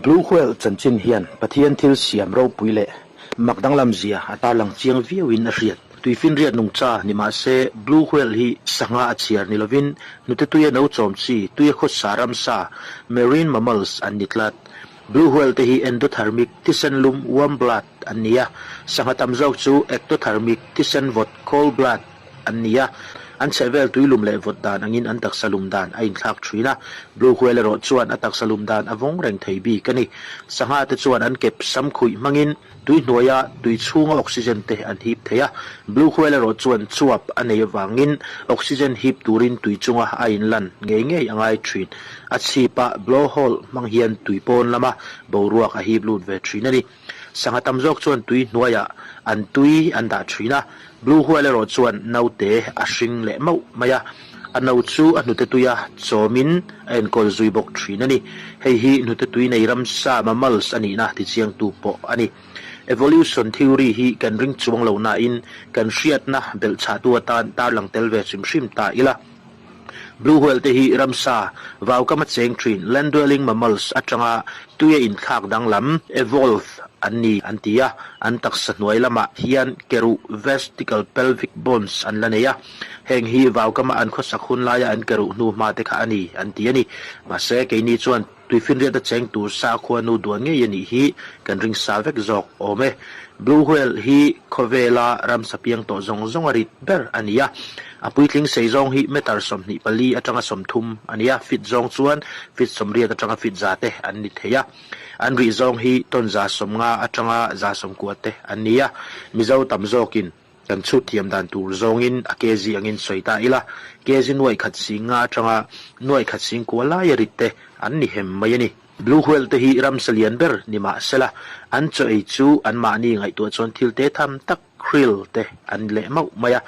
Blue whale chanchin hian Pathian thil siam ropui leh mak danglam zia a tarlang chiang viauin a hriat. Tuifinriat nungcha ni mah se blue whale hi sangha a chhiar ni lovin hnute tuia no chawm chi, tuia khawsa ramsa, marine mammals, an ni tlat. Blue whale te hi endothermic, thisen lum, warm blood, an ni a, sangha tam zawk chu ectothermic, thisen vawt, cold blood, an ni a, an chhehvel tui lum leh vawt dan angin an taksa lum dan a inthlak thin a, Blue whale erawh chuan a taksa lum dan a vawng reng thei bik a ni. Sangha te chuan an kep sam khuih hmangin tui hnuaia tui chhunga oxygen te an hip thei a, Blue whale erawh chuan chuap a nei avangin oxygen hip turin tui chunga a inlan ngei ngei a ngai thin. A chhipa blow hole hmang hian tui pawn lama boruak a hip lut ve thin a ni. Sangha tam zawk chuan tui hnuaiah an tui an dah thin a, Blue whale erawh chuan naute a hring leh mauh mai a, a no chu a hnute tuia chawmin a enkawl zui bawk thin a ni. Hei hi hnute tui nei ramsa mammals a nihna tichiangtu pawh a ni. Evolution theory hi kan ring chuang lo nain kan hriatna belhchhahtu atan tarlang tel ve hrim hrim ta ila. Blue whale te hi ramsa, vaukama cheng thin, land dwelling mammals, atanga tuia inthlak danglam, evolve, an ni an ti a, an taksa hnuai lamah hian keruh, vesticle pelvic bones, an la nei a, heng hi vaukama an khawsak hun laia an keruh hnu hma te kha a ni an ti a ni. Mahse, keini chuan Tuifinriat a cheng tur sakhua nu duan ngei a nih hi kan ring sa vek zawk awm e. Blue whale hi khawvela ramsa piang tawh zawng zawng a rit ber a ni a. A puitling sei zawng hi meter 24 atanga 30 a ni a, feet zawng chuan feet 80 atanga feet za te an ni thei a. An rih zawng hi tawn 150 atanga 190 te an ni a. Mizo tam zawkin Kan chhut thiam dan tur zawngin a kg angin sawi ta ila, kg nuaih khat sing nga atanga nuaih khat sing kua laia rit te an ni hem mai a ni. Blue whale te hi ramsa lian ber ni mah sela, an chaw ei chu anmahni ngaihtuah chuan thil te tham tak krill te an leh mauh mai a,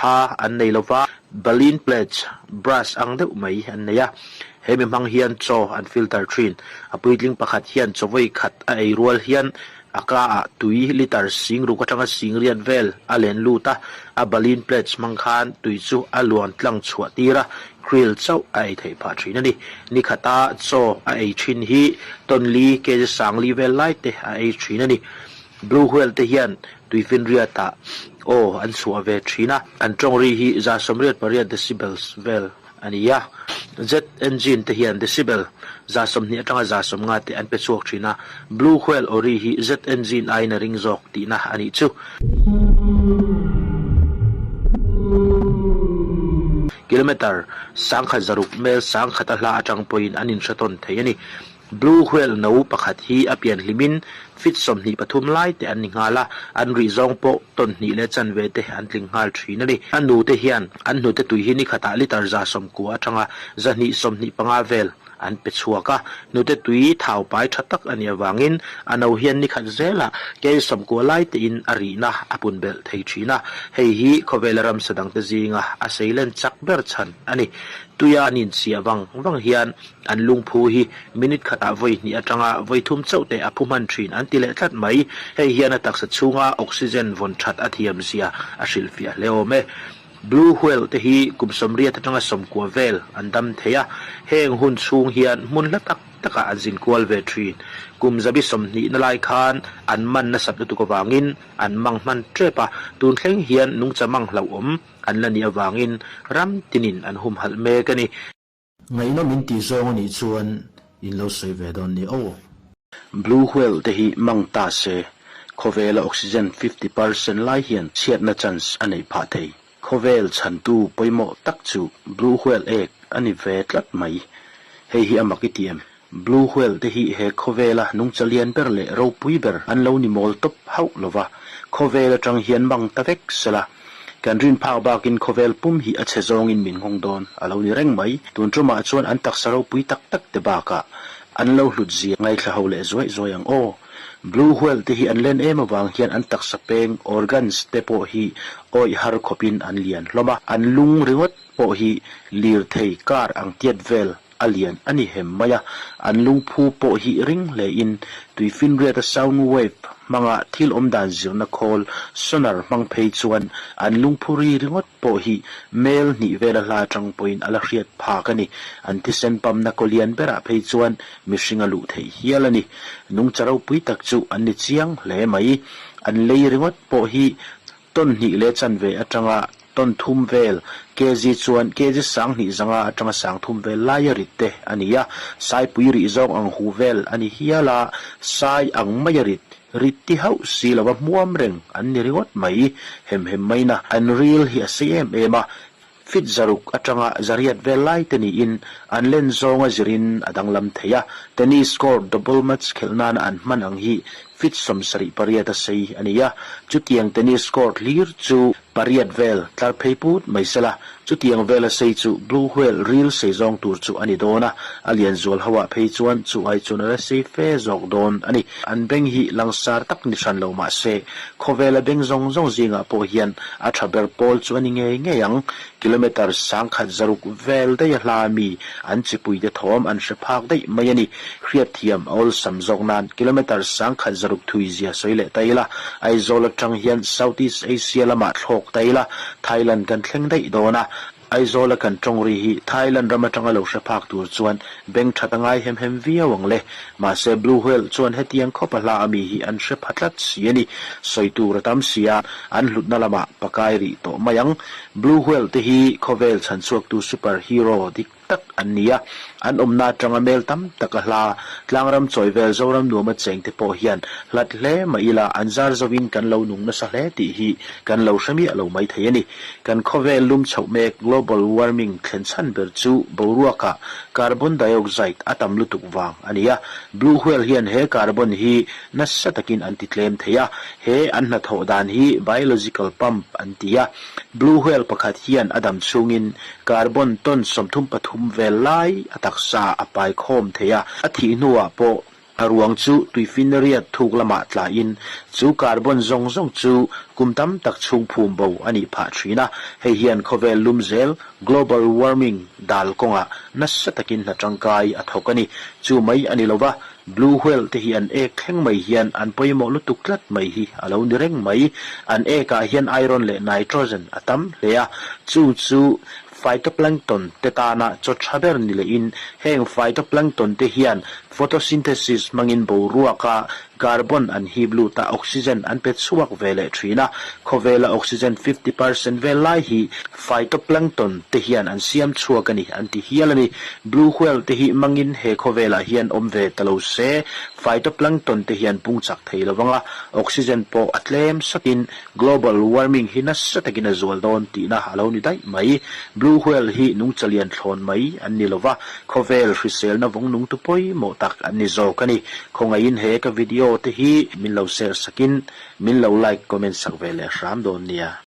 ha an nei lova, baleen plates, brush ang deuh mai an nei a. He mi hmang hian chaw an filter thin. A puitling pakhat hian chaw vawi khat a ei rual hian A ka ah tui litre sing ruk atanga sing riat vel a len lut a, a baleen plates hmang khan tui chu a luan tlang chhuah tir a, krill chauh a ei theih phah thin a ni. Ni khata chaw a ei thin hi tawn li kg sang li vel lai te a ei thin a ni. Blue whale te hian tuifinriat ah aw an chhuah ve thin a, an tawng ri hi 88 decibels vel a ni a. Jet engine te hian decibel 20 atanga 50 te an pe chhuak thin a, Blue whale ori hi jet engine aiin a ring zawk tihna a nih chu. Kilometre 1600 mel 1000 a hla atang pawhin an inhre tawn thei a ni. Blue whale no pakhat hi a pian hlimin feet 23 lai te an ni nghal a, an rih zawng pawh tawn hnih leh chanve te an tling nghal thin a ni. A nute hian an hnute tui hi ni khatah litre 90 atanga 225 vel an pe chhuak a, hnute tui thau pai tha tak a nih avangin a no hian ni khat zelah kei 90 lai tein a rihna a pun belh thei thin a, hei hi khawvela ramsa dangte zinga a seilen chak ber chhan a ni. Tuia an inchiah vang vang hian An lungphu hi minute khatah vawi hnih atanga vawi thum chauh te a phu hman thin an ti leh tlat mai. Hei hian a taksa chhunga oxygen vawn that a thiam zia a hrilhfiah hle awm e. Blue whale te hi kum 80 atanga 90 vel an dam thei a, heng hun chhung hian hmun hla tak takah an zin kual ve thin. Kum 20 na lai khan an man nasat lutuk avangin an mang hman tep a, tun thleng hian nungcha mang hlauhawm an la nih avangin ram tinin an humhalh mek a ni. Ngaihnawm in tih zawng a nih chuan in lo sawi ve dawn ni aw. Blue whale te hi mang ta se, khawvela oxygen 50% lai hian chhiatna chance a neih phah thei. Khawvel chhantu pawimawh tak chu blue whale ek a ni ve tlat mai. Hei hi a mak i ti em? Blue whale te hi he khawvela nungcha lian ber leh ropui ber an lo ni mawl tawp hauh lova, khawvel atang hian mang ta vek sela, kan rin phak bakin khawvel pum hi a chhe zawngin min nghawng dawn a lo ni reng mai. Tun tumah chuan an taksa ropui tak tak te bakah an lo hlut zia ngaithla ho leh zuaih zuaih ang aw. Blue whale te hi an len em avang hian an taksa peng, organs, te pawh hi awih har khawpin an lian hlawm a, an lung ringawt pawh hi lirthei, car, ang tiat vel a lian a ni hem mai a, an lungphu pawh hi ring hlein tuifinriata sound wave hmanga thil awmdan zirna khawl sonar hmang phei chuan an lungphu ri ringawt pawh hi mel hnih vela hla atang pawhin a la hriat phak a ni. An thisen pamna kaw lian berah phei chuan mihring a luh theih hial a ni. Nungcha ropui tak chu an ni chiang hle mai. An lei ringawt pawh hi ton hnih leh chanve atanga ton thum vel, kg chuan kg 2000 500 atanga 3000 vel laia rit te a ni a. Saipui rih zawng ang hu vel a ni hial a, sai ang maia rit, rit ti hauh si lova hmuam reng an ni ringawt mai. Hem hem maina an ril hi a sei em em a, Feet 600 atanga 800 vel lai te niin an len zawnga zirin a danglam thei a. Tennis court double match khelh nana an hman ang hi feet 78 a sei a ni a. Chutiang tennis court hlir chu pariat vel tlar phei put mai sela, chutiang vela sei chu blue whale ril sei zawng tur chu a ni dawn a, a lian zual ho ah phei chuan chu ai chuan a la sei fe zawk dawn a ni. An beng hi langsar tak ni hran lo mah se, Khawvela beng zawng zawng zingah pawh hian a tha ber pawl chu a ni ngei ngei ang. Kilometre 1600 vel daih a hla mi an chipuite thawm an hre phak daih mai a ni. Hriatthiam a awlsam zawk nan kilometre 1600 thui zia sawi leh ta ila, Aizawl atang hian South East Asia lamah thlawk ta ila, Thailand kan thleng daih dawn a. Aizawla kan tawng ri hi Thailand ram atanga lo hre phak tur chuan beng that a ngai hem hem viau ang le. Mahse Blue Whale chuan hetiang khawp a hla ami hi an hre pha tlat si a ni. Sawi tur a tam si a, an hlutna lamah pakai rih tawh mai ang. Blue Whale te hi khawvel chhanchhuaktu super hero dik tak an ni a, an awmna atanga mel tam tak a hla tlangram chawi vel Zoram nuama cheng te pawh hian hlat hle mah ila an zar zovin kan lo nung nasa hle tih hi kan lo hre miah lo mai thei a ni. Kan khawvel lum chhoh mek global warming thlen chhan ber chu boruakah carbon dioxide a tam lutuk vang a ni a. Blue whale hian he carbon hi nasa takin an ti tlem thei a, he an hnathawh dan hi biological pump an ti a. Blue whale pakhat hian a dam chhungin carbon ton 33 vel lai a taksa a pai khawm thei a, a thih hnuah pawh A ruang chu tuifinriat thuk lamah tlain chu carbon zawng zawng chu kum tam tak chhung phum bo a nih phah thin a. Hei hian khawvel lum zel, global warming, dal kawngah nasa takin hna tangkai a thawk a ni. Chu mai a ni lo va, blue whale te hi an ek thleng mai hian an pawimawh lutuk tlat mai hi a lo ni reng mai. An ekah hian iron leh nitrogen a tam hle a, chu chu Phytoplankton te tana chaw tha ber ni lehin heng phytoplankton te hian photosynthesis hmangin boruaka carbon an hip lut a, oxygen an pe chhuak ve leh thin a. Khawvela oxygen 50% vel lai hi phytoplankton te hian an siam chhuak a ni an ti hial a ni. Blue whale te hi mangin he khawvelah hian awm ve ta lo se, phytoplankton te hian pung chak thei lo vang a, oxygen pawh a tlem satin Global warming hi nasa takin a zual dawn tihna a lo ni daih mai. Blue whale hi nungcha lian thlawn mai an ni lova, khawvel hriselna vawng nungtu pawimawh tak an ni zawk a ni. Khawngaihin he ka video te hi min lo share sakin min lo like comment sak ve leh hram dawn nia.